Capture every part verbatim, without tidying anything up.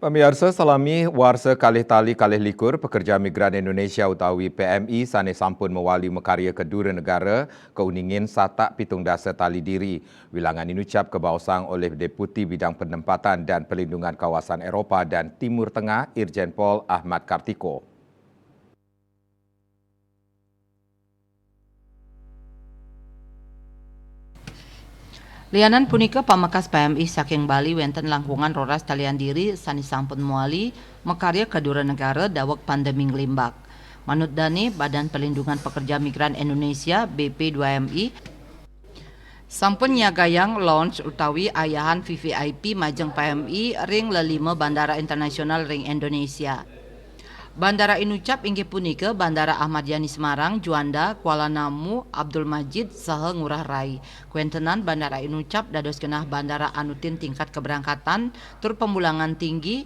Pamiarsa, salami warsa kalih tali kalih likur, pekerja migran Indonesia utawi P M I sané sampun mawali makarya ka dura negara kauningin satak pitung dasa tali diri. Wilangan inucap kabaosang olih Deputi Bidang Penempatan dan Pelindungan Kawasan Eropa dan Timur Tengah, Irjen Pol Ahmad Kartiko. Lianan punika, pamekas P M I saking Bali wénten langkungan roras talian diri sané sampun mawali makarya ka dura negara daweg pandemi nglimbak. Manut dané Badan Perlindungan Pekerja Migran Indonesia, B P dua M I, sampun nyagayang lounge utawi ayahan V V I P majeng P M I ring lelima bandara internasional ring Indonesia. Bandara inucap inggih punika Bandara Ahmad Yani Semarang, Juanda, Kuala Namu, Abdul Majid, saha Ngurah Rai. Kawéntenan bandara inucap dados genah bandara anutin tingkat keberangkatan tur pemulangan tinggi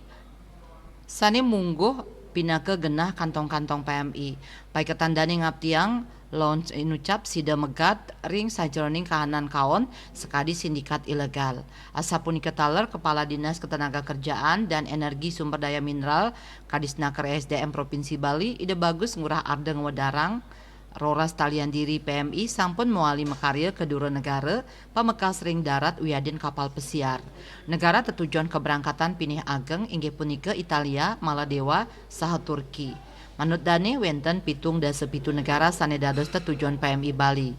sané mungguh pinaka genah kantong-kantong P M I. Paiketan dané ngaptiang lounge inucap sida megat ring sajeroning kahanan kaon sakadi sindikat ilegal. Asapunika taler Kepala Dinas Ketenagakerjaan dan Energi Sumber Daya Mineral, Kadisnaker S D M Provinsi Bali, Ida Bagus Ngurah Arda ngwedarang, roras talian diri P M I sampun mawali makarya ka dura negara, pamekas ring darat wiadin kapal pesiar. Negara tetujon keberangkatan pinih ageng inggih punika Italia, Maladewa, saha Turki. Manut dané, wénten pitung dasa pitu negara sané dados tetujon P M I Bali.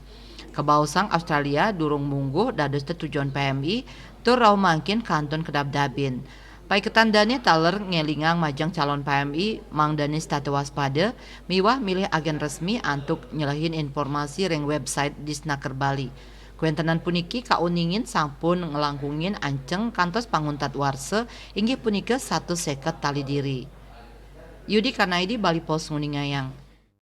Kabaosang Australia durung mungguh dados tetujon P M I, tur rauh mangkin kantun kadabdabin. Paiketan dané taler ngélingang majeng calon P M I, mangdané setata waspada miwah milih agen resmi antuk nyelehin informasi ring website Disnaker Bali. Kawéntenan puniki kauningin sampun nglangkungin anceng kantos panguntat warsa, inggih punika satus séket tali diri. Yudi Karnaidi, Bali Post, nguningayang.